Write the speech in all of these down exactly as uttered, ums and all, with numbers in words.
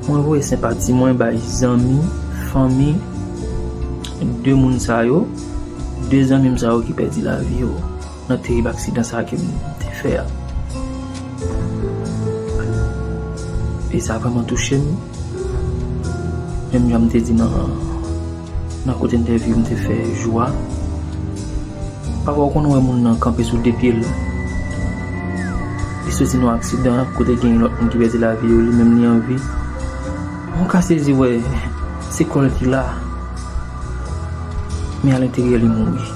Mwen voye senpati mwen bay zanmi, fanmi de moun sa yo, de zanmi m sa yo ki pèdi lavi yo nan terib aksidan sa ke m te fè a. E sa vrèman touche m. Menm jan m te di nan, nan kote entèvyou m te fè jou a, pafwa ou konn wè moun nan kanpe sou de pye l. Li soti nan aksidan kote gen lòt moun ki pèdi lavi yo, li menm li an vi. Ou ka sezi wè se kò l ki la, men alenteryè li mouri.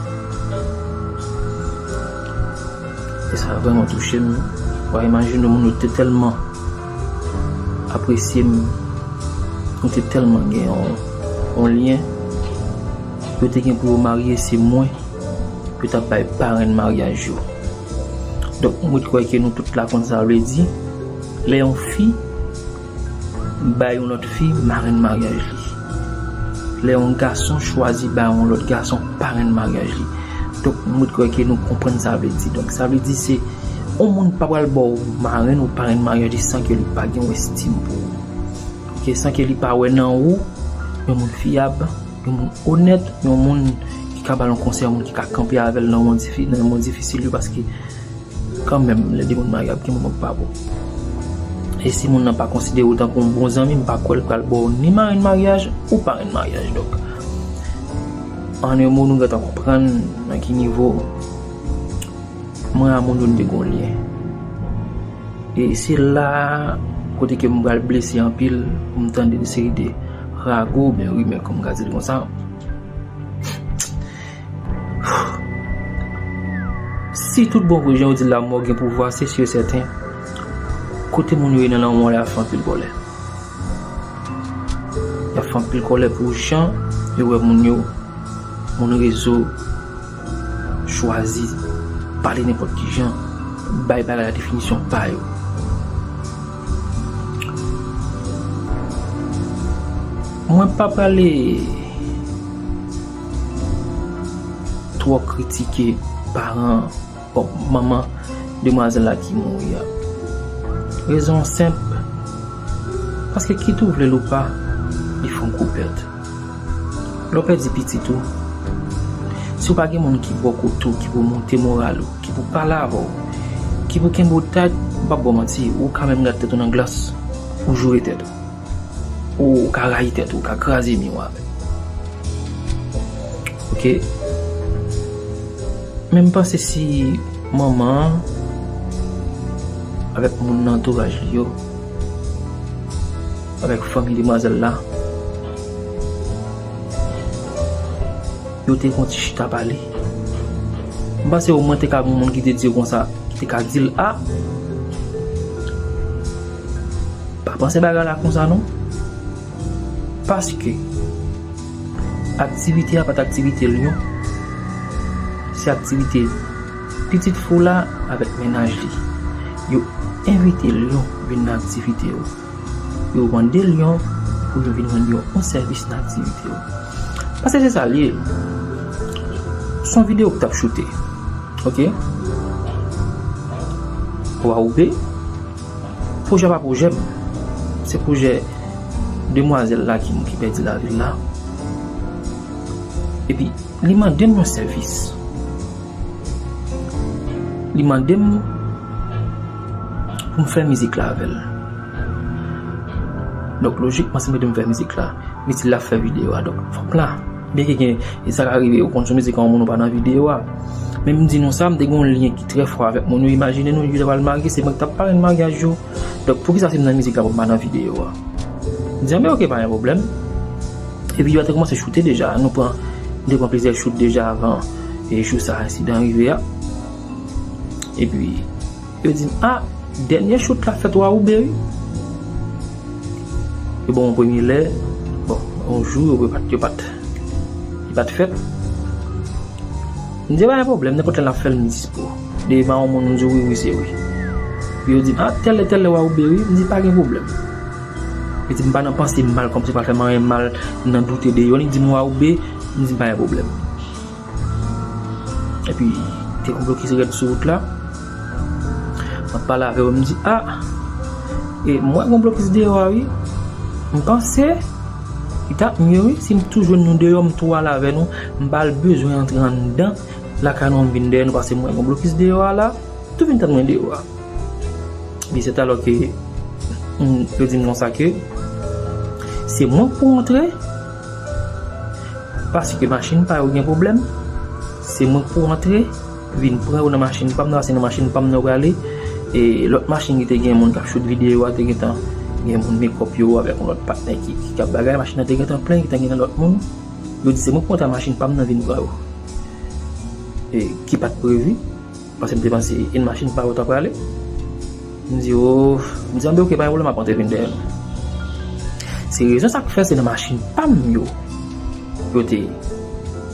E sa vrèman touche m. W a imajine moun yo te tèlman apresye m, nou te tèlman gen yon, yon lyen, yo te gen pou yo marye, se mwen yo t ap bay parenn maryaj yo. Donk, mwen kwè ke nou tout la konn sa vle di, lè yon fi bay yon lòt fi marenn maryaj li. Lè yon gason chwazi bay yon lòt gason parenn maryaj li. Donk, mwen kwè ke nou konprann sa vle di. Donk, sa vle di se yon moun pa pral ba w marenn ou parenn maryaj li san ke li pa gen yon estim pou ou. Oke, san ke li pa wè nan ou yon moun fiyab, yon moun onèt, yon moun ki ka ba l yon konsèy, yon moun ki ka kanpe avè l nan moman difi-, nan moman difisil yo, paske kanmenm, lè de moun marye, ap gen moman k pa bon. E si moun nan pa konsidere w tankou yon bon zanmi, m pa kwè l pral ba w ni marenn maryaj ou parenn maryaj. Donk, an yon mo, nou gentan konprann nan ki nivo mwen a moun yo n te gen yon lyen. E se la kote ke m pral blese anpil, pou m tande de seri de rago oubyen rimè, kòm m ka di l konsa. Si tout bon vre jan yo di lanmò gen pouvwa, se si e sèten, kote moun yo ye nan lanmò a, y ap fè anpil kòlè. Y ap fè anpil kòlè pou jan yo wè moun yo, moun rezo, chwazi pale nenpòt ki jan, bay bagay la definisyon pa yo. Mwen pa prale twò kritike paran, bon, manman demwazèl la ki mouri a. Rezon an senp, paske kit ou vle l ou pa, li fè yon gwo pèt. Lè w pèdi pitit ou, si w pa gen moun ki bò kote w, ki pou monte moral ou, ki pou pale avè w, ki pou kenbe w tayt, m p ap ba w manti, ou ka menm gad tèt ou nan glas, ou joure tèt ou. Ou ka rayi tèt ou, ou ka kraze mi w avè l. Oke? Men m panse si manman an, avèk moun nan antouraj li yo, avèk fanmi demwazèl la, yo te gen yon ti chita pale. M panse omwen te ka gen yon moun ki te di yo konsa, ki te ka di l, a, pa panse bagay la konsa non. Paske aktivite a pa t aktivite Lyon. Se aktivite pitit fi w la avèk mennaj li. Yo envite Lyon vin nan aktivite yo. Yo mande Lyon pou yo vin rann yo yon sèvis nan aktivite yo. Paske se sa l ye. Se yon videyo k t ap choute. Oke? Wa Oube. Pwojè pa pwojè m. Se pwojè demwazèl la ki, ki pèdi lavi l la. Epi, li mande m yon sèvis. Li mande m pou m fè mizik la avè l. Donk, lojikman, si m mande m fè mizik la, li di l ap fè videyo a. Donk, fòk la. Byenke gen, e sa ka rive, ou konn sou mizik an, yon moun ou pa nan videyo a. Men m di nou sa, m te gen yon lyen ki trè fò avèk moun yo. Imajine nou, yo ta pral marye, se mwen ki t ap parenn maryaj yo. Donk, poukisa si m nan mizik la, pou m pa nan videyo a? M di, anben, oke, pa gen pwoblèm. E videyo a te kòmanse choute deja. Nou pran, nou te pran plizyè shoot deja avan, e jou sa ensidan rive a. Epi, yo di m, a, dènye shoot la fèt Wa Oube, wi. Yo ban m yon premye lè. Bon, yon jou, yo pa t, yo pa t, li pa t fèt. M di, pa gen pwoblèm, nenpòt lè n ap fè l, m dispo. Depi pa yon moun, m di, wi, wi, se wi. Epi yo di m, a, tèl lè, tèl lè, Wa Oube, wi. M di, pa gen pwoblèm. Yo di m pa nan panse mal, kòmsi pral fè m anyen mal, m nan doute de yo. Li di m, Wa Oube, m di, pa gen pwoblèm. Epi, te gen blokis rèd sou wout la. M ap pale avè yo, m di, a, e m wè gen blokis deyò a, wi. M panse li t ap mye wi si m tou jwenn nou deyò, m tou ale avè nou, m pa bezwen antre anndan lakay nou, m vin dèyè nou, paske m wè gon blokis deyò a la, tou vin tann mwen deyò a. Epi se talè ke, mm, yo di m konsa ke se mwen k pou antre, paske machin pa yo gen pwoblèm, se mwen k pou antre, vin pran yo nan machin pa m nan, se nan machin pa m nan yo prale. E lòt machin ki te gen moun k ap shoot videyo a, te gentan gen moun mekòp yo avèk yon lòt patnè ki, ki, k ap bagay, machin nan te gentan plen, gentan gen lòt moun. Yo di se mwen k pou antre ak machin pa m nan vin pran yo. E ki pa t previ, paske m te panse e machin pa yo t ap prale. M di, o, m di, anben, oke, pa gen pwoblèm, m ap antre vin dèyè nou. Se rezon sa k fè se nan machin pa m yo, yo te ye.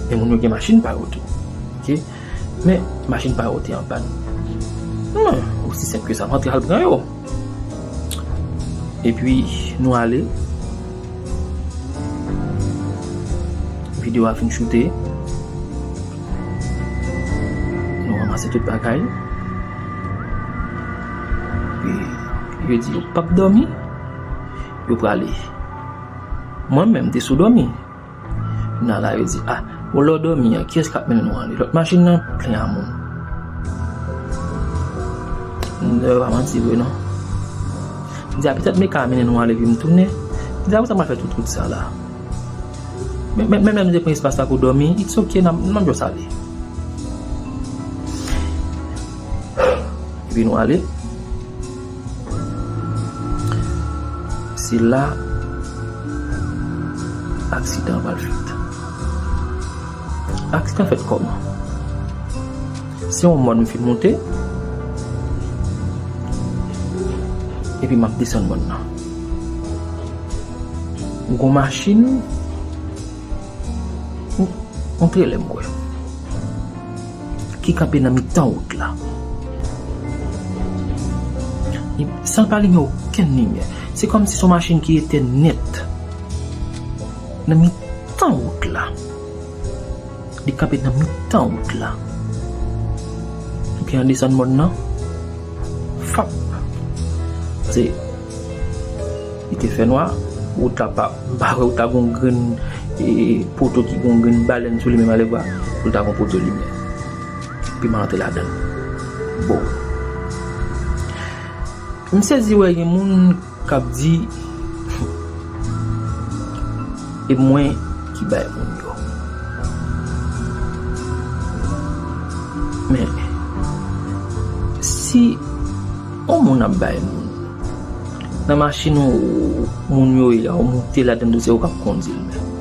Men moun yo gen machin pa yo tou. Oke? Men machin pa yo te an pàn. Hmm, osi senp ke sa, m antre al pran yo. Epi, nou ale. Videyo a fin choute. Nou ranmase tout bagay. Epi, yo di yo p ap dòmi. Yo prale. Mwen menm, m te sou dòmi. Nan la, yo di, a, bon, lè w dòmi an, kiyès k ap mennen nou ale? Lòt machin nan plen a moun. M di, yo pa manti vre, non. M di, a, petèt Meka a mennen nou ale, epi m tounen. M di, a, poukisa m al fè tout wout sa la? Men, men, men, men, m te pran espas la pou dòmi, it's ok, n ap, n ap just ale. Epi nou ale. Se la aksidan an pral fèt. Aksidan fèt kòman? Se yon mòn m fin monte, epi m ap desann mòn nan. Gon machin, yon, yon trelè m kwè, ki kanpe nan mitan wout la. Li, san l pa limen okenn limyè. Se kòmsi se yon machin ki etèn nèt. Nan mitan wout la. Li kanpe nan mitan wout la. Epi an desann mòn nan. Fap. Se, li te fè nwa. Wout la pa, m pa wè wout la gon grenn, e, poto ki gon grenn balèn sou li, men malè vwa, wout la gon poto limyè. Epi m antre ladan l. Bon. M sezi wè gen moun k ap di, e mwen ki bay moun yo. Men, si yon moun ap bay moun, nan machin ou moun yo ye a, ou moute ladan l tou, se ou k ap kondi l, men.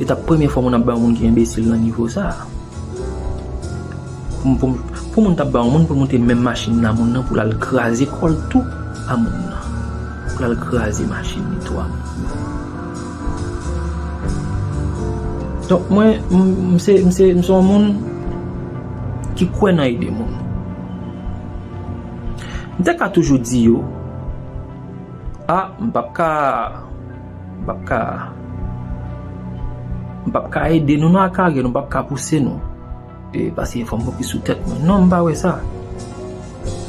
E t ap premye fwa moun ap bay yon moun ki enbesil nan nivo sa a. Pou, pou, pou moun t ap bay yon moun pou l moute menm machin nan moun nan, pou l al kraze kò l tou a moun nan. Pou l al kraze machin li tou a moun nan. Donk, mwen, m, m se, m se, m se yon moun ki kwè nan ede moun. M te ka toujou di yo, a, m p ap ka, m p ap ka, m p ap ka ede nou nan akare, nou p ap ka pouse nou. E, paske fò m fokis sou tèt mwen. Non, m pa wè sa.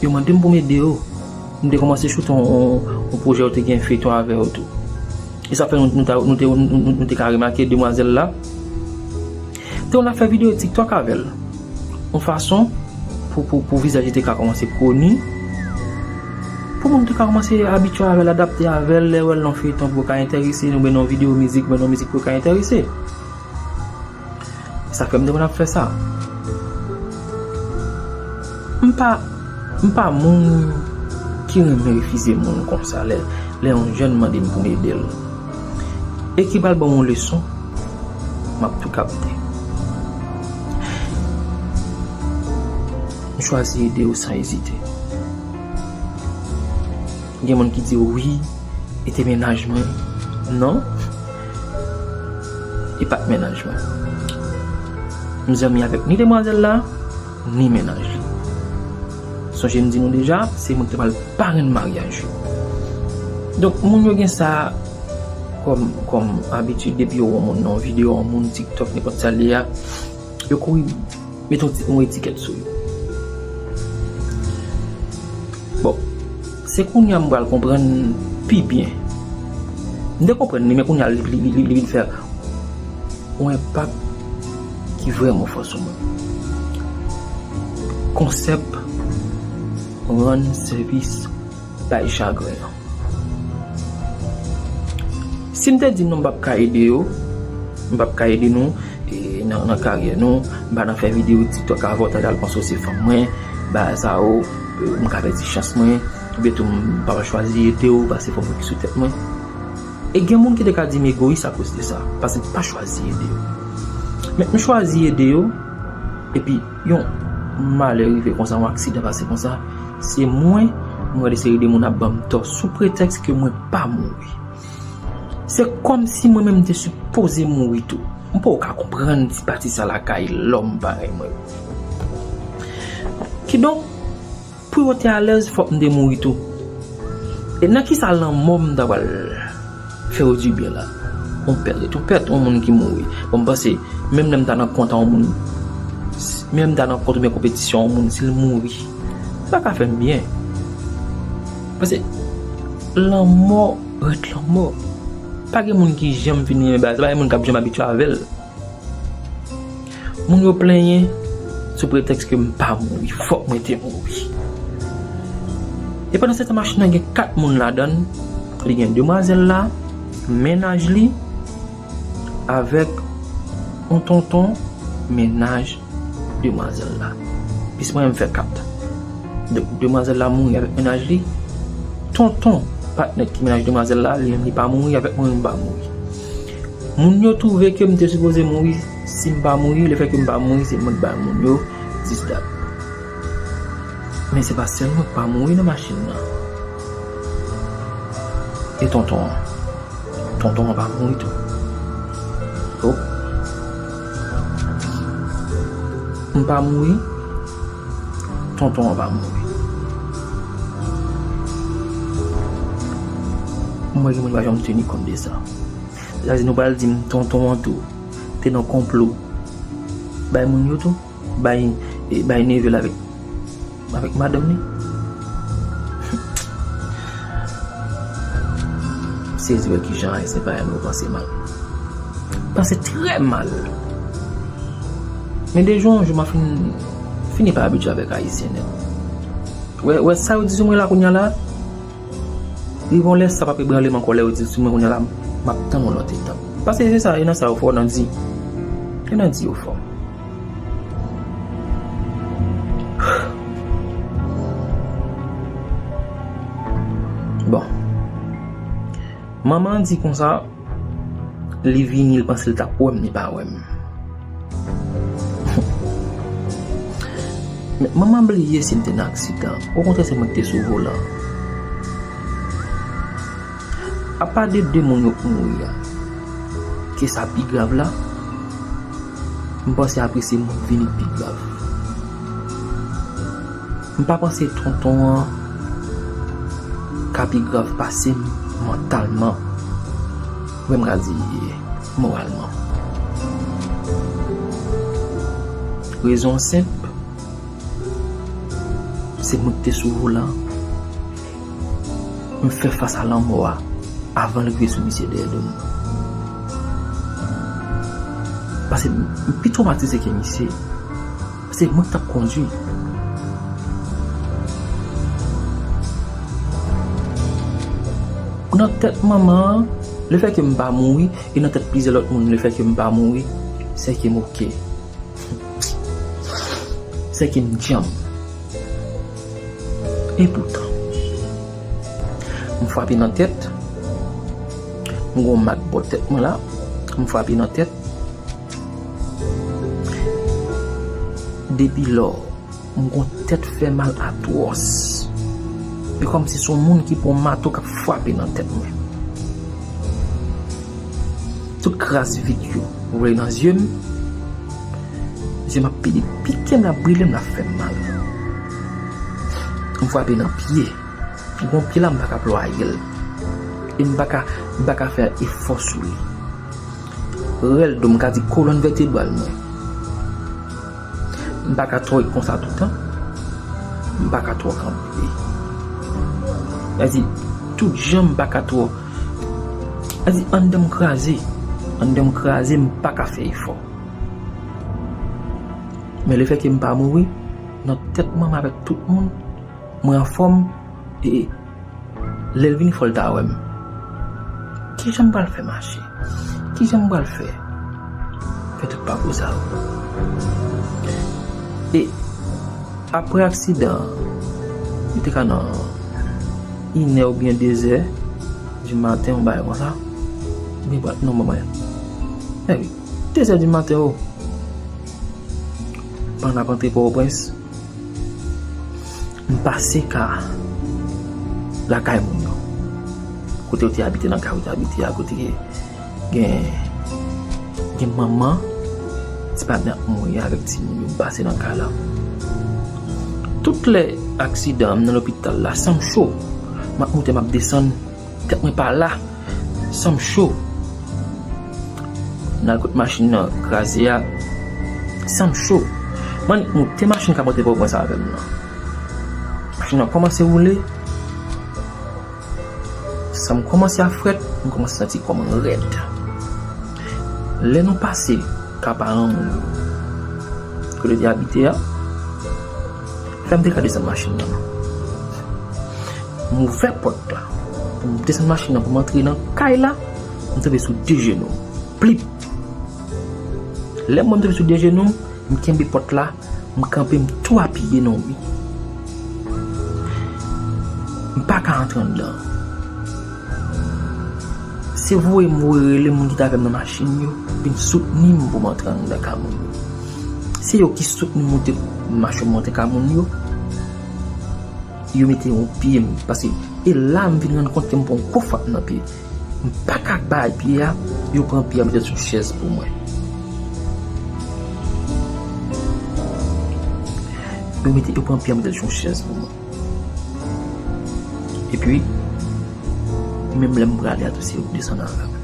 Yo mande m pou m ede yo. M te kòmanse choute yon, yon, yon pwojè, yo te gen feyton avè yo tou. E sa fè nou, nou, ta, nou, te, nou, nou, nou te ka remake demwazèl la te konn ap fè videyo TikTok avè l. Yon fason pou, pou, pou vizaj li te ka kòmanse koni. Pou moun te ka kòmanse abitye avè l, adapte avè l, lè yo wè l nan feyton pou yo ka enterese, oubyen nan videyo mizik, oubyen nan mizik pou yo ka enterese. Sa fè m te konn ap fè sa. M pa, m pa moun ki renmen refize moun konsa lè, lè yon jèn mande m pou m ede l. E ki pral ban m yon leson, m ap tou kapte. M chwazi ede yo san ezite. Gen moun ki di, wi, e te mennaj mwen. Non. E pa t mennaj mwen. M zanmi avèk ni demwazèl la, ni mennaj li. Sonje m di nou deja, se mwen ki te pral parenn maryaj yo. Donk, moun yo gen sa kòm, kòm abitid, depi yo wè yon moun nan yon videyo, yon moun TikTok, nenpòt sa l ye a, yo kouri mete yon ti, yon etikèt sou yo. Bon, se kounye a m pral konprann pi byen M te konprann li, men kounye a li, li, li, li, li vin fè yon enpak ki vrèman fò sou mwen. Konsèp rann sèvis bay chagren an. Si m te di nou m p ap ka ede yo, m p ap ka ede nou, e, nan, nan karyè nou, m pa nan fè videyo TikTok avè w, tande al panse w se fanm mwen, bagay sa yo, e, m ka pèdi chans mwen, oubyen tou m pa chwazi ede w, paske fò m ki sou tèt mwen. E gen moun ki te ka di m egoyis akoz de sa, paske m pa chwazi ede yo. Men m chwazi ede yo, epi yon malè rive konsa, yon aksidan pase konsa, se mwen, m wè de seri de moun ap ban m tò sou pretèks ke mwen pa mouri. Se kòmsi mwen menm m te sipoze mouri tou. M poko ka konprann ti pati sa lakay lòm parèy mwen. Kidonk, pou yo te alèz, fòk m te mouri tou. E nan kisa lanmò m ta pral fè yo dibyen la? Yon pèt ret yon pèt, yon moun ki mouri. Bon, m panse, menm lè m ta nan kont a yon moun, menm m ta nan kont oubyen konpetisyon yon moun, si l mouri, sa ka fè m byen. Paske lanmò ret lanmò. Pa gen moun ki janm fin renmen bagay sa, pa gen moun k ap janm abitye avè l. Moun yo plenyen sou pretèks ke m pa mouri, fòk mwen te mouri. E pandan se tan machin nan gen kat moun ladan l, li gen demwazèl la, mennaj li, avèk yon tonton mennaj demwazèl la. Plis mwen m fè kat. Donk, demwazèl la mouri avèk mennaj li. Tonton patnè ki mennaj demwazèl la, li menm li pa mouri, avèk mwen menm m pa mouri. Moun yo twouve ke m te sipoze mouri, si m pa mouri, lefètke m pa mouri, se mwen k bay moun yo dis dat. Men se pa sèl mwen k pa mouri nan machin nan. E tonton an? Tonton an pa mouri tou. Oh. M pa mouri, tonton an pa mouri. M wè gen moun pa janm teni kont de sa. Sa di nou pral di m tonton an tou te nan konplo. Bay moun yo tou, bay, e, bay neve l avèk, avèk madanm li. M sezi wè kijan Ayisyen parèy nou panse mal. Panse trè mal. Men de jou an jou, m a fin, fini pa abitye avèk Ayisyen nèt. Wè, wè sa yo di sou mwen la kounye a la, rive yon lè sa p ap ebranle m ankò lè yo di sou mwen kounye a la, m ap tann yon lòt etap. Paske se sa, e nan sa yo fò, nan di. E nan di yo fò. Bon. Manman an di konsa, li vini, li panse l t ap wè m, li pa wè m. Men manman bliye si m te nan aksidan. Okontrè, se mwen ki te sou volan. Apa de de moun yo k mouri a, ke sa pi grav la, m panse apre se mwen k vini k pi grav. M pa panse tonton an ka pi grav pase m mantalman, oubyen m ka di moralman. Rezon an senp, se mwen ki te sou volan. M fè fas a lanmò a avan l rive sou misye dèyè do m. Paske m pi twomatize ke misye. Se mwen k t ap kondui. Nan tèt manman an, lefètke m pa mouri, e nan tèt plizyè lòt moun, lefètke m pa mouri, sèke m oke. Sèke m djanm. Epoutan, m frape nan tèt, m gon mak bò tèt mwen la, m frape nan tèt. Depi lò, m gon tèt fè mal atwòs. E kòmsi se yon moun ki pran mato k ap frape nan tèt mwen. Tout kras vit yo woule nan zye m. Zye m ap pede pike m, l ap brile m, l ap fè m mal. M frape nan pye. Gon pye la, m pa ka plwaye l. E m pa ka, m pa ka fè efò sou li. Rèl do m, ka di kolòn vètebral mwen. M pa ka twò ret konsa toutan. M pa ka twò kanpe. Sa di, tout jan m pa ka twò Sa di, anndan m kraze. Anndan m kraze, m pa ka fè efò. Men lefètke m pa mouri, nan tèt mwen, m avèk tout moun, mwen anfòm, e lè l vini, fò l ta wè m. Kijan m pral fè mache? Kijan m pral fè? Fè tout pakou sa yo. E apre aksidan an, li te ka nan inè oubyen dezè di maten, yon bagay konsa. Oubyen pral, non, manman. Epi, dezè di maten, o. Pandan n ap antre Pòtoprens, m pase ka lakay moun yo. Kote yo te abite, nan kay yo te abite a, kote gen, gen, gen manman, ti patnè ap mouri avèk timoun yo, m pase nan kay la. Tout lè aksidan an, m nan lopital la, san m cho, m ap moute, m ap desann, tèt mwen pa la, san m cho. N al kot machin nan kraze a, san m cho. M annik moute machin k ap monte Pòtoprens avè m nan. Machin nan kòmanse woule, san m kòmanse ap frèt, m kòmanse santi kò m rèd. Lè nou pase ka paran moun yo, kote yo te abite a, fè m te ka desann machin nan. M ouvè pòt la. Pou m desann machin nan, pou m antre nan kay la, m tonbe sou de jenou m. Plip! Lè m wè m tonbe sou de jenou m, m kenbe pòt la, m kanpe, m tou apiye nan wi. M pa ka antre anndan. Se voye m voye rele moun ki t avè m nan machin yo, vin soutni m pou m antre anndan kay moun yo. Se yo ki soutni m moute, mache monte kay moun yo. Yo mete yon pye m, paske e la m vin rann kont ke m pran yon gwo frap nan pye. M pa ka bay pye a, yo pran pye a mete l sou chèz pou mwen. Yo mete, yo pran pye a mete l sou chèz pou mwen. Epi, menm lè m prale a tou, se yo k desann avè m.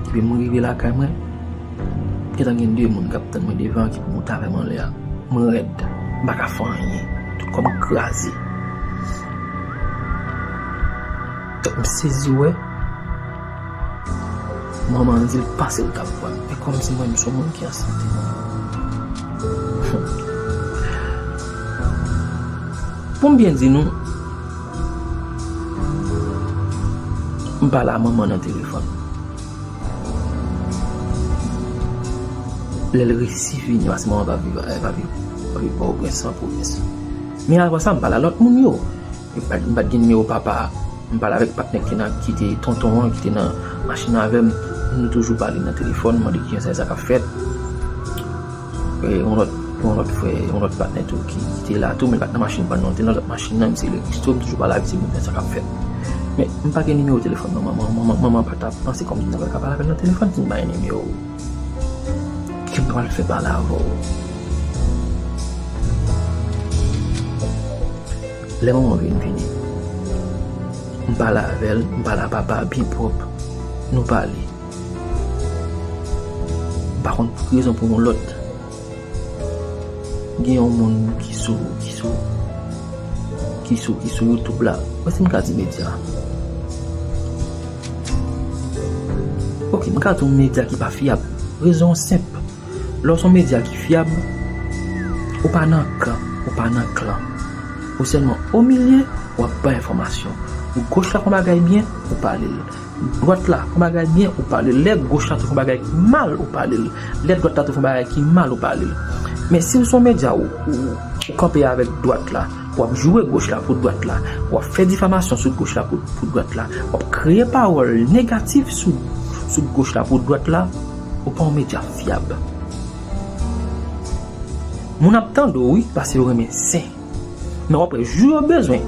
Epi m rive lakay mwen, gentan gen de moun k ap tann mwen devan ki pou moute avè m anlè a. Mwen rèd, m pa ka fè anyen. Tout kò m kraze. Tèt m sezi wè. Manman an di l panse l t ap pran m. E kòmsi mwen, m se yon moun ki an sante. Pou m byen di nou, m pale a manman nan telefòn. Lè l resi vini, paske manman pa viv, pa viv, pa viv Pòtoprens, an pwovens. Men avan sa, m pale a lòt moun yo. M pa t, m pa t gen nimewo papa a. M pale avèk patnè ki nan, ki te tonton an, ki te nan machin avè m. Nou toujou pale nan telefòn, mande kijan sa, sa k ap fèt. E, yon lòt, yon lòt frè, yon lòt patnè tou ki, ki te la tou, men l pa t nan machin pa l non, l te nan lòt machin nan, misye rele Christo, m toujou pale avèk ti moun nan, sa k ap fèt. Men m pa gen nimewo telefòn manman, manman, manman pa t ap panse kòm si m ta pral ka pale avè l nan telefòn si m pa gen nimewo. Ki m pral fè pale avè w? Lè manman vin vini, m pale avè l, m pale a papa byen pwòp. Nou pale. M pa konn pou ki rezon, pou yon lòt. Gen yon moun ki sou, ki sou, ki sou, ki sou YouTube la. Mwen si m ka di medya. Ok, m ka di yon medya ki pa fyab. Rezon an senp. Lè w se yon medya ki fyab, ou pa nan kan, ou pa nan klan. Ou sèlman o milye, w ap bay enfòmasyon. Ou goch la fè yon bagay byen, ou pale l. Dwat la fè yon bagay byen, ou pale l. Lè goch la tou fè yon bagay ki mal, ou pale l. Lè dwat la tou fè yon bagay ki mal, ou pale l. Men si w se yon medya, ou, ou, ou kanpe avèk dwat la, w ap joure goch la pou dwat la, w ap fè difamasyon sou goch la pou, pou dwat la, w ap kreye pawòl negatif sou, sou goch la pou dwat la, ou pa yon medya fyab. Moun ap tande w, wi, paske yo renmen zen. Men w ap wè, jou yo bezwen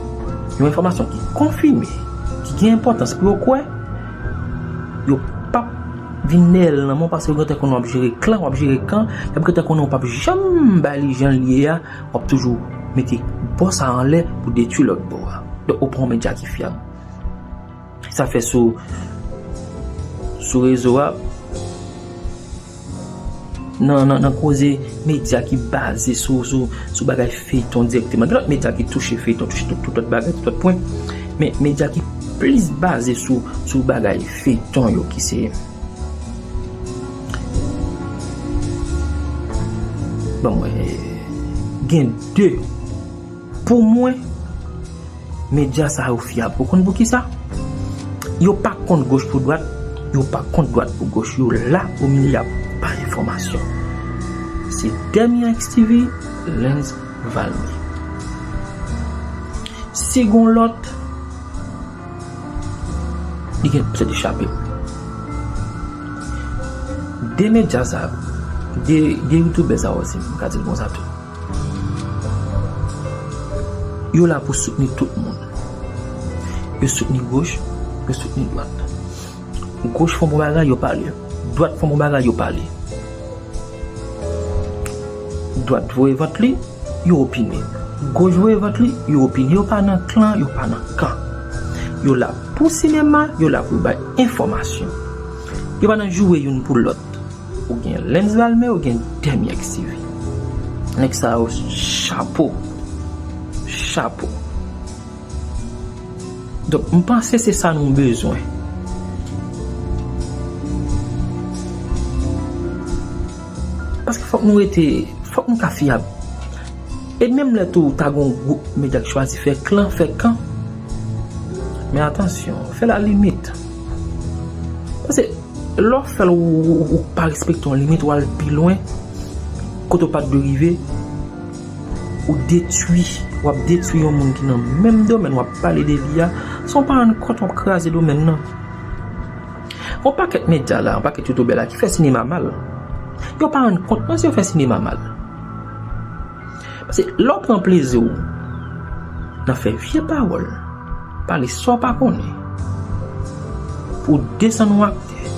yon enfòmasyon ki konfime, ki gen enpòtans pou yo kwè, yo p ap vin dèyè l nan men w, paske yo gentan konnen w ap jere klan, w ap jere kan, y ap gentan konnen w p ap janm bay li jan l ye a, w ap toujou mete bò sa anlè pou detwi lòt bò a. Donk, ou pran yon medya ki fyab. Sa fè sou, sou rezo a, nan, nan, nan koze medya ki baze sou, sou, sou bagay feyton dirèkteman. Gen lòt medya ki touche feyton, touche tout, tout lòt bagay, tout lòt pwen. Men medya ki plis baze sou, sou bagay feyton yo ki se, bon, mwen, gen de. Pou mwen, medya sa yo fyab. Ou konn poukisa? Yo pa kont goch pou dwat, yo pa kont dwat pou goch. Yo la o milye ap bay enfòmasyon. Se Dèmyen X T V, Lens Valmy. Si gon lòt, li gen poutèt li chape. De medya sa, de, de youtubè sa yo, si m ka di l konsa tou. Yo la pou soutni tout moun. Yo soutni goch, yo soutni dwat. Goch fè yon bon bagay, yo pale. Dwat fè yon bon bagay, yo pale. Dwat voye vant li, yo opine. Goch voye vant li, yo opine. Yo pa nan klan, yo pa nan kan. Yo la pou sinema, yo la pou bay enfòmasyon. Yo pa nan joure youn pou lòt. Ou gen Lens Valmy, ou gen Dèmyen X T V. Nèg sa yo, chapo. Chapo. Donk, m panse se sa nou bezwen. Paske fòk nou rete, fòk nou ka fyab. E menm lè tou, ta gon gwoup medya k chwazi fè klan, fè kan. Men atansyon, fè lalimit. Paske lè w fè l, ou, ou, ou pa respekte yon limit, w al pi lwen, kote w pa t dwe rive, ou detwi, w ap detwi yon moun ki nan menm domèn w ap pale de li a, san w pa rann kont w ap kraze domèn nan. Yon pakèt medya la, yon pakèt youtubè la ki fè sinema mal. Yo pa rann kont non si yo fè sinema mal. Paske lè w pran plezi w nan fè vye pawòl, pale sa w pa konnen, pou w desann yon aktè,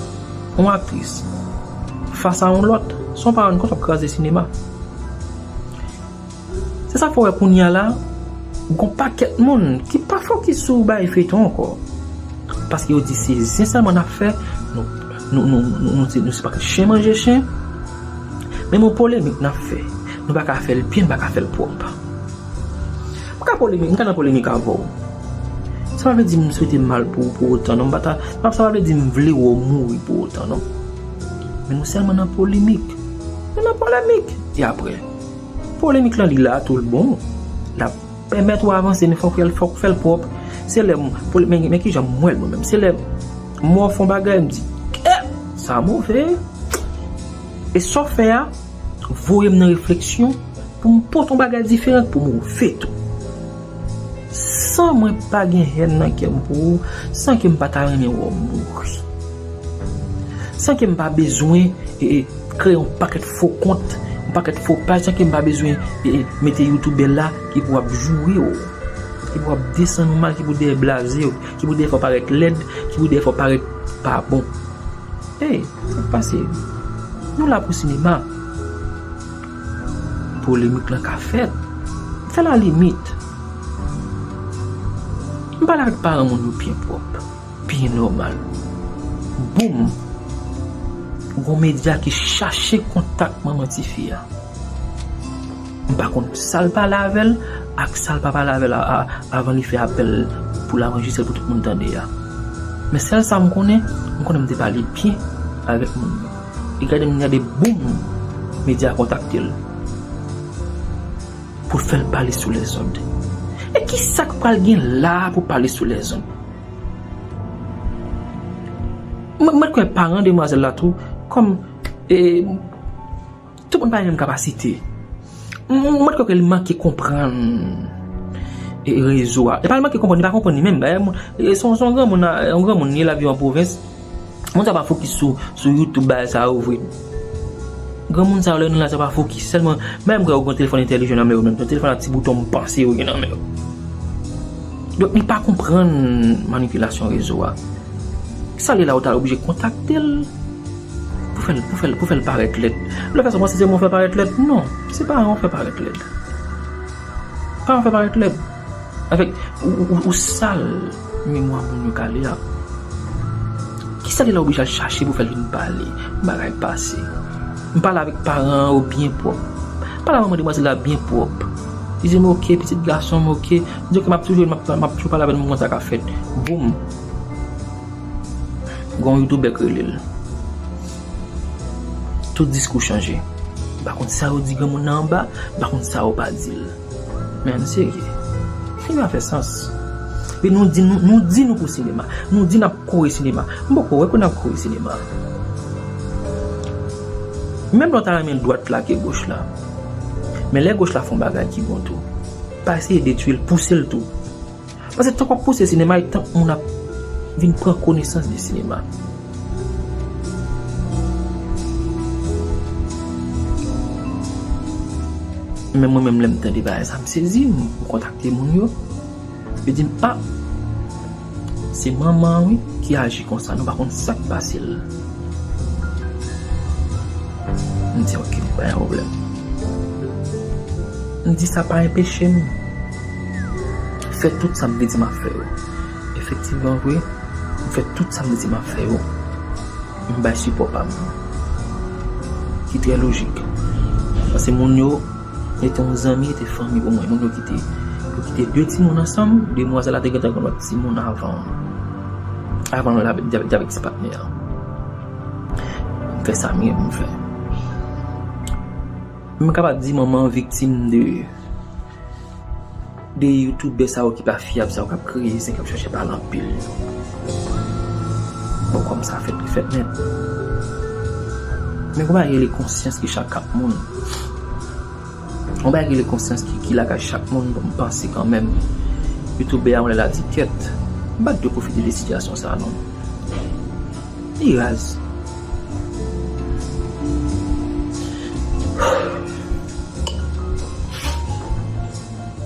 yon aktris, fas a yon lòt, san w pa rann kont w ap kraze sinema. Se sa k fè w wè kounye a la, gon pakèt moun ki pa fokis sou bagay feyton ankò. Paske yo di se zen sèlman n ap fè, nou, nou, nou, nou, nou se, nou se pakèt chen manje chen. Men yon polemik n ap fè, nou pa ka fè l byen, nou pa ka fè l pwòp. M ka polemik, m ka nan polemik avè w. Sa pa vle di m swete mal pou ou pou otan, non. M pa ta, sa pa vle di m vle wè w mouri pou otan, non. Men nou sèlman nan polemik. Nou nan polemik. E apre? Polemik lan li la tou l bon. L ap pèmèt ou avanse, men fòk fè l, fòk fè l pwòp. Se lè m, pole-, men, men kijan m wè l mwen menm. Se lè m wè w fè yon bagay, m di, kè, sa move. E sa w fè a, voye m nan refleksyon pou m pote yon bagay diferan pou move tou. San mwen pa gen hèn nan kè m pou ou, san ke m pa ta renmen wè w mouri. San ke m pa bezwen, e, e, kreye yon pakèt fo kont, yon pakèt fo paj, san ke m pa bezwen, e, e, mete youtubè la ki pou ap joure w, ki pou ap desann ou mal, ki pou dèyè blaze w, ki pou dèyè fè w parèt lèd, ki pou dèyè fè w parèt pa bon. Ey, sa k pase? Nou la pou sinema. Polemik lan ka fèt. Fè lalimit. M pale avèk paran moun yo byen pwòp, byen nòmal. Boum! Gon medya ki chache kontak manman tifi a. M pa konn sa l pale avè l ak sa l pa pale avè l a, a, avan li fè apèl pou l anrejistre l pou tout moun tande a. Men sèl sa m konnen, m konnen m te pale byen avèk moun yo. E gade m gade, boum! Medya kontakte l pou l fè l pale sou lèzòd. E kisa k pral gen la pou pale sou lèzòd? Mwen, mwen kwè paran demwazèl la tou, kòm, e, tout moun pa gen menm kapasite. M, m, mwen kwè ke li manke konprann, e, rezo a. E pa l manke konprann, li pa konprann li menm. Dayè, moun, e, se yon, se yon granmoun, a, yon granmoun, li la viv an pwovens. Moun sa pa fokis sou, sou YouTube, bagay sa yo vre. Granmoun sa yo, lè nou la, sa pa fokis. Sèlman, menm kwè yo gen telefòn entèlijan nan men yo, menm telefòn a ti bouton m panse yo gen nan men yo. Donk, li pa konprann manipilasyon rezo a. Sa li la, ou ta oblije kontakte l pou fè l, pou fè l, pou fè l parèt lèd. Lè fè sa, w panse se mwen fè parèt lèd? Non, se pa yon fè parèt lèd. Pa yon fè parèt lèd. Avèk, ou, ou, ou, ou sal memwa moun yo kale a. Kisa li la oblije al chache pou fè l vin pale? Bagay pase. M pale avèk paran yo byen pwòp. M pale avèk manman demwazèl la byen pwòp. Li di m, "Oke, pitit gason m, oke." M di, "Oke, m ap toujou, m ap, m ap toujou pale avè l, m konn sa k ap fèt." Boum! Gon youtubè k rele l. Tout diskou chanje. M pa konn sa yo di granmoun nan anba, m pa konn sa yo pa di l. Men ann serye. Fim pa fè sans. Epi nou di nou, nou di nou pou sinema. Nou di n ap kouri sinema. M poko wè pou n ap kouri sinema. Menm lè w ta renmen dwat la ke goch la. Men lè goch la fè yon bagay ki bon tou, pa eseye detwi l, pouse l tou. Paske tank w ap pouse sinema, e tank moun ap vin pran konesans de sinema. Men mwen menm, lè m tande bagay sa, m sezi, m kontakte moun yo. Yo di m, "A, se manman an, wi, ki aji konsa, nou pa konn sa k pase l." M di, "Oke, pa gen pwoblèm." M di, "Sa pa enpeche m fè tout sa m te di m ap fè yo." Efektivman vre, m fè tout sa m te di m ap fè yo. M bay sipò pa m, ki trè lojik. Paske moun yo, yo te yon zanmi, yo te fanmi pou mwen. Moun yo kite, yo kite de timoun ansanm, demwazèl la te gentan gen lòt timoun avan, avan l avèk, avèk, avèk ti patnè a. M fè sa m gen pou m fè. M kapab di manman an viktim de, de youtubè sa yo ki pa fyab, sa yo k ap kreye zen, k ap chache pale anpil. Bon, kòm sa fèt, li fèt nèt. Men gon bagay rele konsyans ki chak moun. Gon bagay rele konsyans ki, ki lakay chak moun, bon, m panse kanmenm. Youtubè a, yon lè l a di, "Kèt, m pa t dwe pwofite de sitiyasyon sa a, non." Li raz.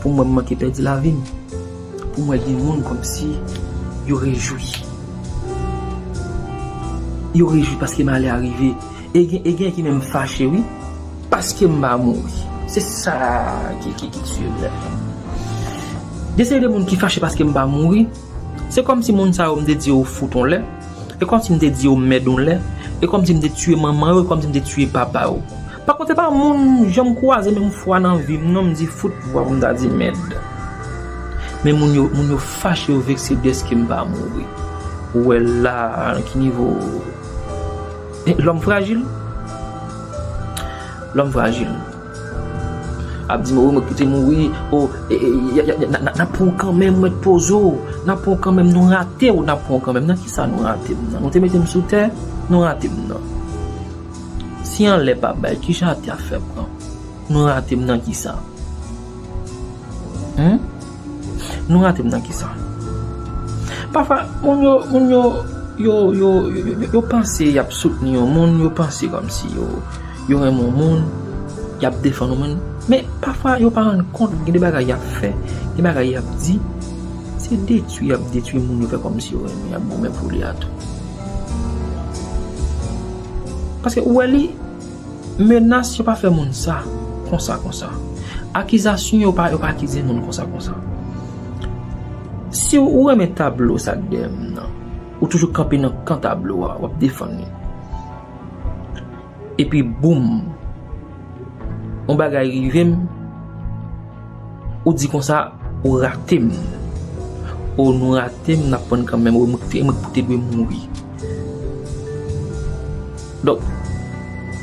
Pou mwen, m manke pèdi lavi m. Pou mwen, gen moun kòmsi yo rejwi. Yo rejwi paske malè a rive. E gen, e gen ki menm fache, wi, paske m pa mouri. Se sa ki, ki, ki tiye m nèt. Gen seri de moun ki fache paske m pa mouri. Se kòmsi moun sa yo, m te di yo fout on lè. E kòmsi m te di yo mèd on lè. E kòmsi m te tiye manman yo, e kòmsi m te tiye papa yo. Pa kont, se pa moun jan m kwaze menm fwa nan vi m, non, m di fout vwa pou m ta di mèd. Men moun yo, moun yo fache, yo vekse dèske m pa mouri. Ou wè la, nan ki nivo. E, lòm frajil. Lòm frajil. Ap di m, "O, mwen ki te mouri, o, e, e, y a, y a, y a, n a, n a pran w kanmenm, mèt poze w, n a pran w kanmenm, nou rate w, n a pran w kanmenm." Nan kisa nou rate m nan? Nou te mete m sou tè, nou rate m nan. Si anlè pa bay, kijan atè ap fè pran? Nou rate m nan kisa? Hen? Nou rate m nan kisa? Pafwa, moun yo, moun yo, yo, yo, yo, yo, yo panse y ap soutni yon moun, yo panse kòmsi yo, yo renmen yon moun, y ap defann yon moun. Men, pafwa, yo pa rann kont, gen de bagay y ap fè, gen bagay y ap di, se detwi y ap detwi moun yo fè kòmsi yo renmen, y ap goumen pou li a tou. Paske ou wè li, menas yo pa fè moun sa, konsa, konsa. Akizasyon yo pa, yo pa akize moun konsa, konsa. Si ou renmen tablo sa k dèyè m nan, ou toujou kanpe nan kan tablo a, w ap defann li. Epi boum, yon bagay rive m, ou di konsa, ou rate m. O, nou rate m, n ap pran kanmenm, o, mwen, mwen ki te dwe mouri. Donk,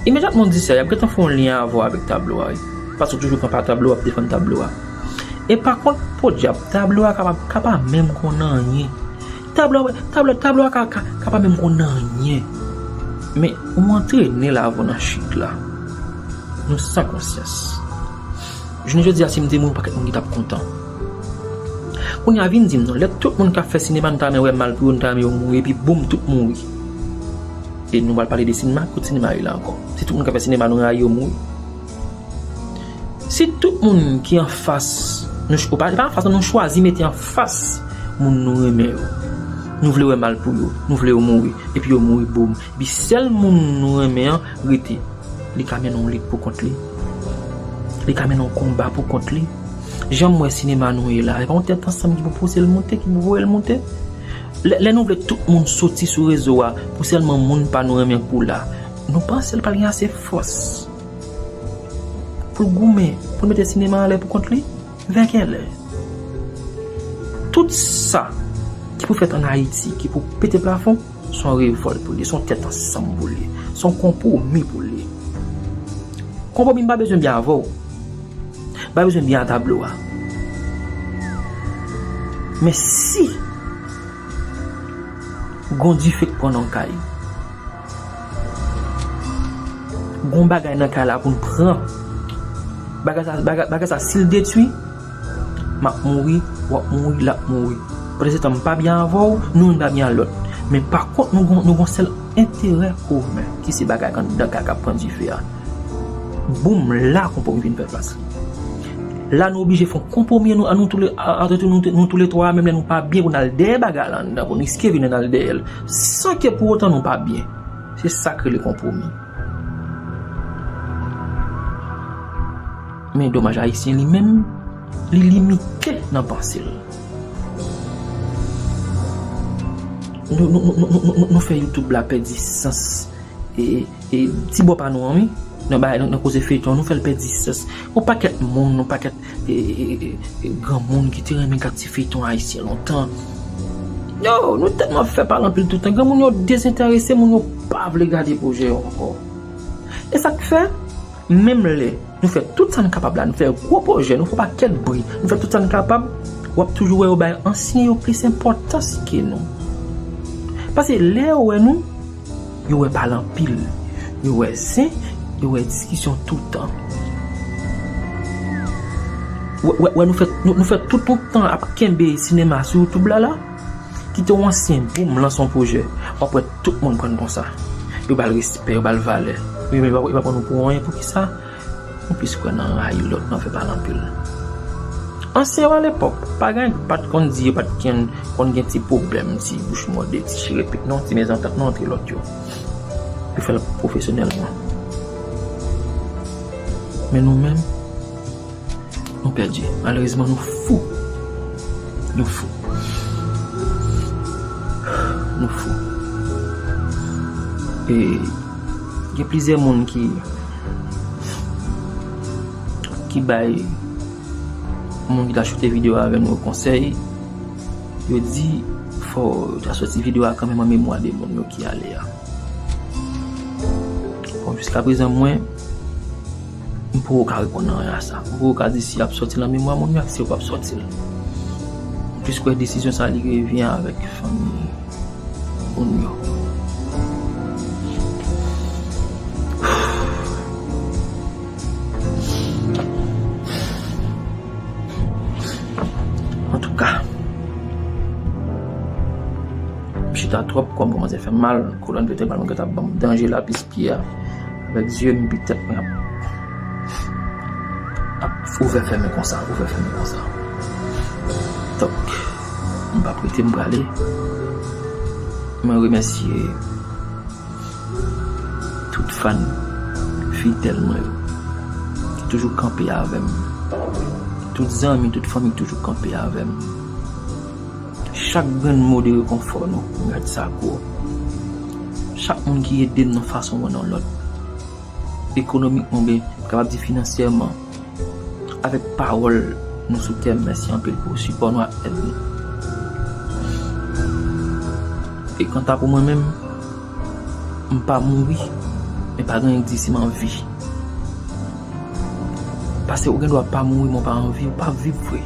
imedyatman w di sa, y ap gentan fè yon lyen avè w avèk tablo a, wi. Paske w toujou kanpe a tablo a, w ap defann tablo a. E pa kont, podyab, tablo a ka pa, ka pa menm konn anyen. Tablo a, tablo, tablo a ka, ka, ka pa menm konn anyen. Men, ou antrene l avè w nan chit la. Nou san konsyans. Jounen jodi a, si m te mouri, yon pakèt moun ki t ap kontan. Kounye a, vin di m non, lè tout moun k ap fè sinema, nou ta renmen wè mal pou yo, nou ta renmen yo mouri, epi boum, tout mouri. E nou pral pale de sinema, kot sinema ye la ankò? Si tout moun k ap fè sinema, nou rayi yo mouri. Si tout moun ki anfas, nou ch-, ou pa, pa anfas, non, nou chwazi mete anfas moun nou renmen yo. Nou vle wè mal pou yo, nou vle yo mouri, epi yo mouri, boum. Epi sèl moun nou renmen an rete. Li ka mennen yon lit pou kont li. Li ka mennen yon konba pou kont li. Jan m wè sinema nou ye la, e pa yon tèt ansanm ki pou pouse l monte, ki pou voye l monte. Lè, lè nou vle tout moun soti sou rezo a pou sèlman moun pa nou renmen pou la, nou panse l pral gen ase fòs pou l goumen, pou l mete sinema anlè pou kont li? Vè kèlè? Tout sa ki pou fèt ann Ayiti, ki pou pete plafon, se yon revòlt pou li, se yon tèt ansanm pou li, se yon konpwomi pou li. Konpwomi m pa bezwen byen avè w, m pa bezwen byen a tablo a. Men si gon dife k pran nan kay, gon bagay nan kay la pou n pran. Bagay sa, bagay, bagay sa, si l detwi, m ap mouri, w ap mouri, l ap mouri. Pandan se tan, m pa byen avè w, nou youn pa byen ak lòt. Men pa kont, nou gon, nou gon sèl enterè komen, ki se bagay k anndan kay k ap pran dife a. Boum, la konpwomi vin fè plas li. La, nou oblije fè yon konpwomi, nou, nou toule, a, ant nou, nou toule twa, menm lè nou pa byen, pou n al dèyè bagay la anndan, pou n riske vi nou, n al dèyè l, san ke pou otan nou pa byen. Se sa k rele konpwomi. Men domaj, Ayisyen li menm, li limite nan panse l. Nou, nou, nou, nou, nou, nou, nou fè YouTube la pèdi sans. E, e, ti bò pa nou an, wi. Nan bagay, nan, nan koze feyton, nou fè l pèdi sans. Yon pakèt moun, yon pakèt, e, e, e, e, granmoun ki te renmen gad ti feyton ayisyen lontan. Yo, nou tèlman fè pale anpil toutan. Granmoun yo dezenterese, moun yo pa vle gade pwojè yo ankò. E sa k fè, menm lè nou fè tout sa n kapab la, nou fè gwo pwojè, nou fè yon pakèt bri, nou fè tout sa n kapab, w ap toujou wè yo bay ansyen yo plis enpòtans ke nou. Paske lè yo wè nou, yo wè pale anpil, yo wè zen, yo wè diskisyon toutan. Wè, wè, wè nou fè, nou, nou fè tout yon tan ap kenbe sinema sou YouTube la, la. Kite yon ansyen boum lanse yon pwojè, w ap wè tout moun pran l konsa. Yo ba l respè, yo ba l valè. Yo menm, yo pa, yo pa pran nou pou anyen. Poukisa? Nou plis kwè nan rayi lòt, nan fè pale anpil. Ansyen yo alepòk, pa gen, pa t konn di, yo pa t konn, konn gen ti pwoblèm, ti bouch mòde, ti chire pik, non, ti mezantant, non, antre lòt yo. Yo fè l pwofesyonèlman. Men nou menm, nou pèdi. Malerezman, nou fou. Nou fou. Nou fou. E gen plizyè moun ki, ki bay moun ki ta choute videyo a avè nou konsèy. Yo di, fò yo ta sòti videyo a kanmenm an memwa de moun yo ki ale a. Bon, jiskaprezan, mwen, m poko ka reponn anyen a sa. M poko ka di si y ap sòti l an memwa moun yo ak si yo p ap sòti l. M plis kwè desizyon sa li revyen avèk fanmi moun yo. Antouka, m chita twòp, kò m kòmanse fè m mal, kolòn vètebral mwen gentan ap ban m danje la, plis pye a, avèk zye m epi tèt mwen ap, ap ouvè fèmen konsa, ouvè fèmen konsa. Donk, m p ap rete, m prale. Mwen remèsye tout fan fidèl mwen yo ki toujou kanpe avè m. Tout zanmi, tout fanmi ki toujou kanpe avè m. Chak grenn mo de rekonfò nou, m gad sa gwo. Chak moun ki ede m nan fason ou nan lòt, ekonomikman oubyen, m kapab di finansyèman, avèk pawòl nou sou kè m, mèsi anpil pou sipò nou ak èd nou. E kanta pou mwen menm, m pa mouri, men pa gen anyen k di si m anvi. Paske ou gen dwa pa mouri, men w pa anvi, ou pa viv vre.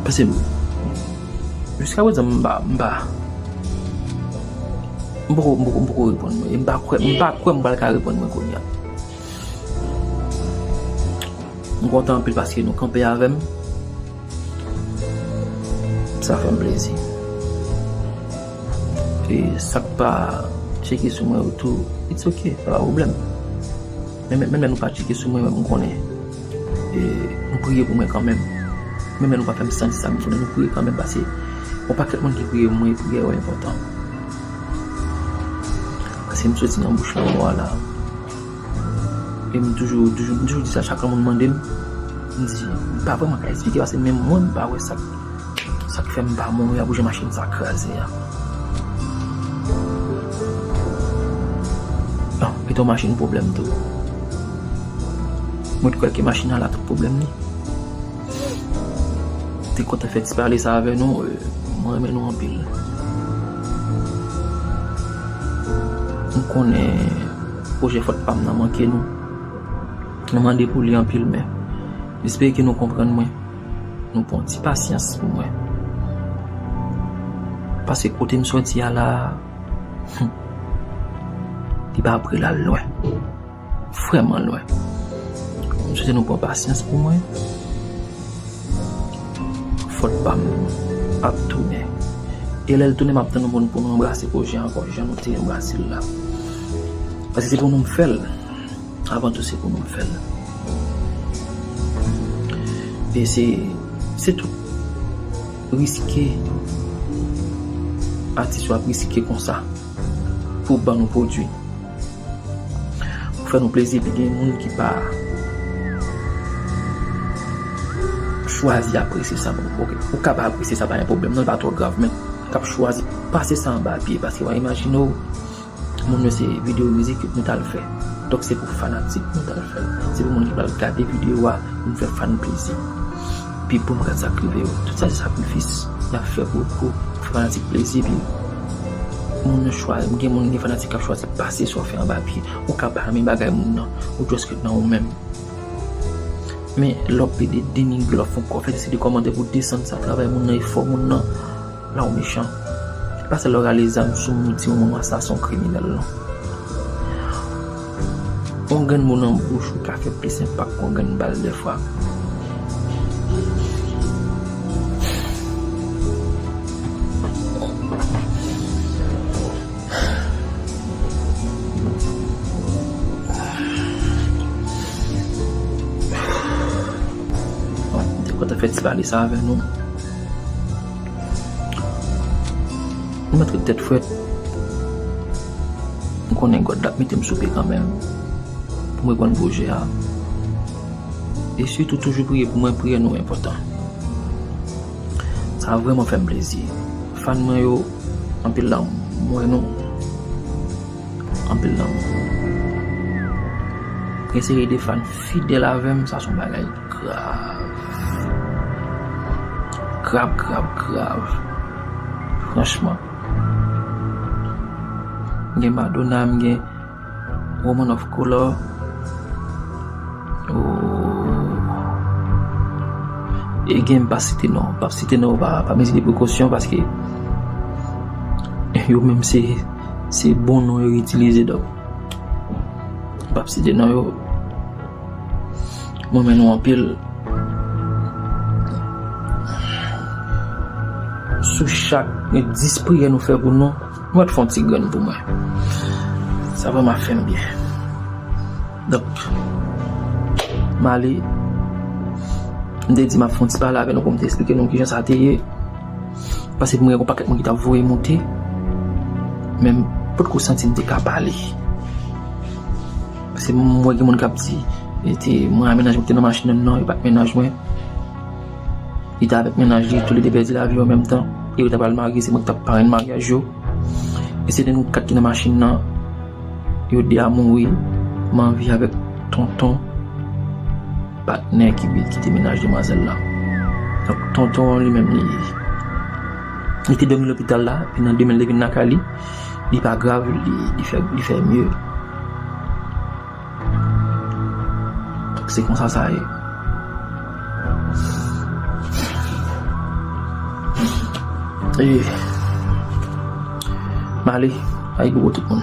Paske jiskaprezan, m pa, m pa, m poko, m poko, m poko reponn mwen. E m pa kwè, m pa kwè m pral ka reponn mwen kounye a. M kontan anpil paske nou kanpe avè m. Sa fè m plezi. E sa k pa tcheke sou mwen yo tou, it's ok, pa pwoblèm. Men, men, menm lè nou pa tcheke sou mwen, men m konnen, e, nou priye pou mwen kanmenm. Menm lè nou pa fè m santi sa, m konnen nou priye kanmenm, paske yon pakèt moun ki priye pou mwen, e priyè yo enpòtan. Paske m soti nan bouch lanmò a la. E m toujou, toujou, m toujou di sa, chak lè moun mande m, m di, m pa vrèman ka eksplike, paske menm mwen, m pa wè sa, sa k fè m pa mouri a, pou jan machin sa kraze a. Non, e t on machin pwoblèm tou. Mwen t kwè ke machin nan la tout pwoblèm li. Te kontan fè ti pale sa avè nou, euh, mwen renmen nou anpil. M konnen pwojè Fòt pa m nan manke nou. Nou mande pou li anpil, men m espere ke nou konprann mwen. Nou pran ti pasyans pou mwen. Paske kote m sòti a la, hmm, li pa pre l al lwen. Vrèman lwen. M swete nou pran pasyans pou mwen. Fòt pa m ap tounen. E lè l tounen, m ap tann nou pou nou, pou nou anbrase pwojè ankò, jan nou te anbrase l la. Paske se pou nou m fè l. Avan tou, se pou nou m fè l. E se, se tout. Riske. Atis yo ap riske konsa pou ban nou pwodui. Pou fè nou plezi, epi gen moun ki pa chwazi apresye sa. Bon, ok, ou ka pa apresye sa, pa gen pwoblèm, non, li pa twò grav, men k ap chwazi pase sa anba pye, paske w a imajine w, moun yo se videyo mizik nou t al fè. Donk, se pou fanatik nou t al fè l. Se pou moun ki pral gade videyo a, pou nou fè fan plezi. Epi pou m gad sa k rive yo. Tout sa se sakrifis y ap fè pou, pou, pou fè fanatik plezi. Epi moun yo chwazi, gen moun, gen fanatik k ap chwazi pase sa w fè anba pye. Ou ka pa renmen bagay moun nan, ou just ret nan ou menm. Men lè w ap pede denigre, lè w ap fè yon kò fè, se de kòmantè pou desann sa travay moun nan, efò moun nan. La ou mechan. Pa sèl lè w rale zam sou moun, ou di yon moun w a sa se yon kriminèl, non. Yon grenn mo nan bouch ou ka fè plis enpak ke yon grenn bal dèfwa. Bon, m te kontan fè ti pale sa avè nou. Nou mèt ret tèt frèt. M konnen God la ap mete m sou pye kanmenm pou m reprann pwojè a. E sitou, toujou priye pou mwen, priyè nou enpòtan. Sa vrèman fè m plezi. Fan mwen yo, anpil lanmou. M wè nou. Anpil lanmou. Gen seri de fan fidèl avè m, sa se yon bagay grav. Grav, grav, grav. Franchman. M gen Madonna, m gen Woman of Color. Oh. E gen, m pa site non. M p ap site non pa, pa mezi de prekosyon, paske yo menm se, se bon non yo itilize, donk m p ap site non yo. Mwen renmen nou anpil. Sou chak dis priyè nou fè pou nou, nou mèt fè yon ti grenn pou mwen. Sa vrèman fè m byen. Donk, m ale. M te di m ap fè yon ti pale avè nou pou m te eksplike nou kijan sa te ye. Paske m wè gen yon pakèt moun ki t ap voye monte. Men m potko santi m te ka pale. Paske m wè gen moun k ap di, e te, mwen a mennaj mwen ki te nan machin nan, non, e pa t mennaj mwen. Li te avèk mennaj li, toulede pèdi lavi yo an menm tan. E yo ta pral marye, se mwen ki t ap parenn maryaj yo. E se de nou kat ki nan machin nan. Yo de a mouri. M anvi avèk tonton patnè ki, ki te mennaj demwazèl la. Donk, tonton an li menm, li, li te dòmi lopital la, epi nan demen l te vin lakay li. Li pa grav, li, li fè, li fè mye. Donk, se konsa sa ye. E, m ale, ay bobo tout moun.